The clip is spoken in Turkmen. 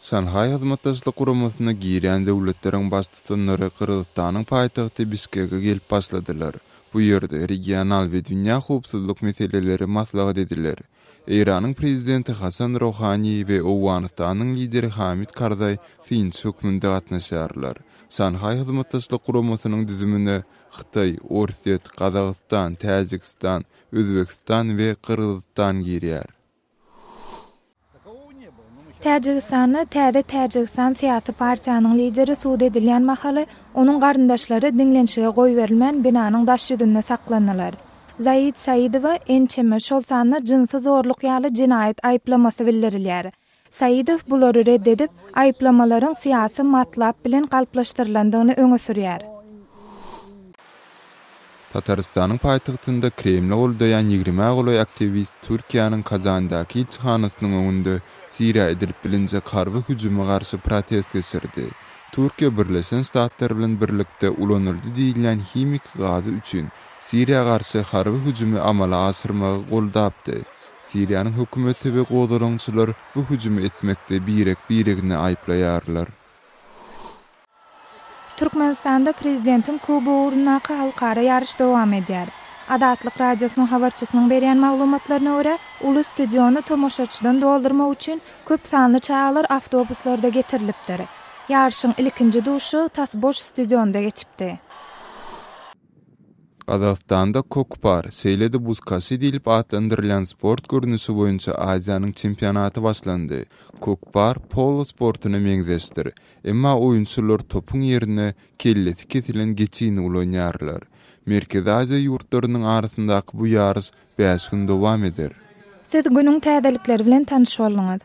Şanhaý Hyzmatdaşlyk Guramasyna girýän döwletleriň baştutanlary Gyrgyzystanyň paýtagty Bişkege gelip başladylar. Bu ýerde regional we dünýä howpsuzlyk meseleleri maslahat ediler. Eýranyň prezidenti Hasan Rohani we Owganystanyň lideri Hamid Karzaý synçy hökmünde gatnaşarlar. Şanhaý Hyzmatdaşlyk Guramasynyň düzümine Hytaý, Orsýet, Gazagystan, Täjigistan, Özbegistan we Gyrgyzystan girýär. Täjigistanda Täze Täjigistan syýasy partiýanyň lideri sud edilýän mahaly, onuň garyndaşlary diňlenişige goýberilmän binanyň daş ýüzünde saklandylar. Zaid Saidowa ençeme, şol sanda jynsy zorluk ýaly jenaýat aýyplamasy bildirilýär. Saidow bulary red edip, aýyplamalaryň syýasy matlap bilen galplaşdyrylandygyny öňe sürýär. Tatarystanyň paýtagtynda Kremli goldaýan ýigrimä golaý aktiwist Türkiýäniň Kazandaky ilçihanasynyň öňünde Siriýa edilip bilinjek harby hüjüme garşy protest geçirdi. Türkiýe Birleşen Ştatlar bilen birlikde ulanyldy diýilýän himiki gazy üçin Siriýa garşy harby hüjümi amala aşyrmagy goldapdy. Siriýanyň hökümeti we gozgalaňçylar bu hüjümi etmekde birek-biregini aýyplaýarlar. Türkmenistanda Prezidentiň Kubogy ugrundaky halkara ýaryş dowam edýär. Azatlyk Radiosynyň habarçysynyň berýän maglumatlaryna görä, uly stadiony tomaşaçydan doldurmak üçin köp sanly çagalar awtobuslarda getirilipdir. Ýaryşyň ilkinji duşuşygy tas boş stadionda geçipdi. Gazagystanda kokpar, şeýle-de buzkaşi diýlip atlandyrylýan sport görnüşi boýunça Aziýanyň çempionaty başlandy. Kokpar polo sportuna meňzeşdir. Emma oýunçylar topuň ýerine kellesi kesilen geçini ulanýarlar. Merkezi Aziýa ýurtlarynyň arasyndaky bu ýaryş bäş gün dowam eder. Siz günüň täzelikleri bilen tanyş bolduňyz.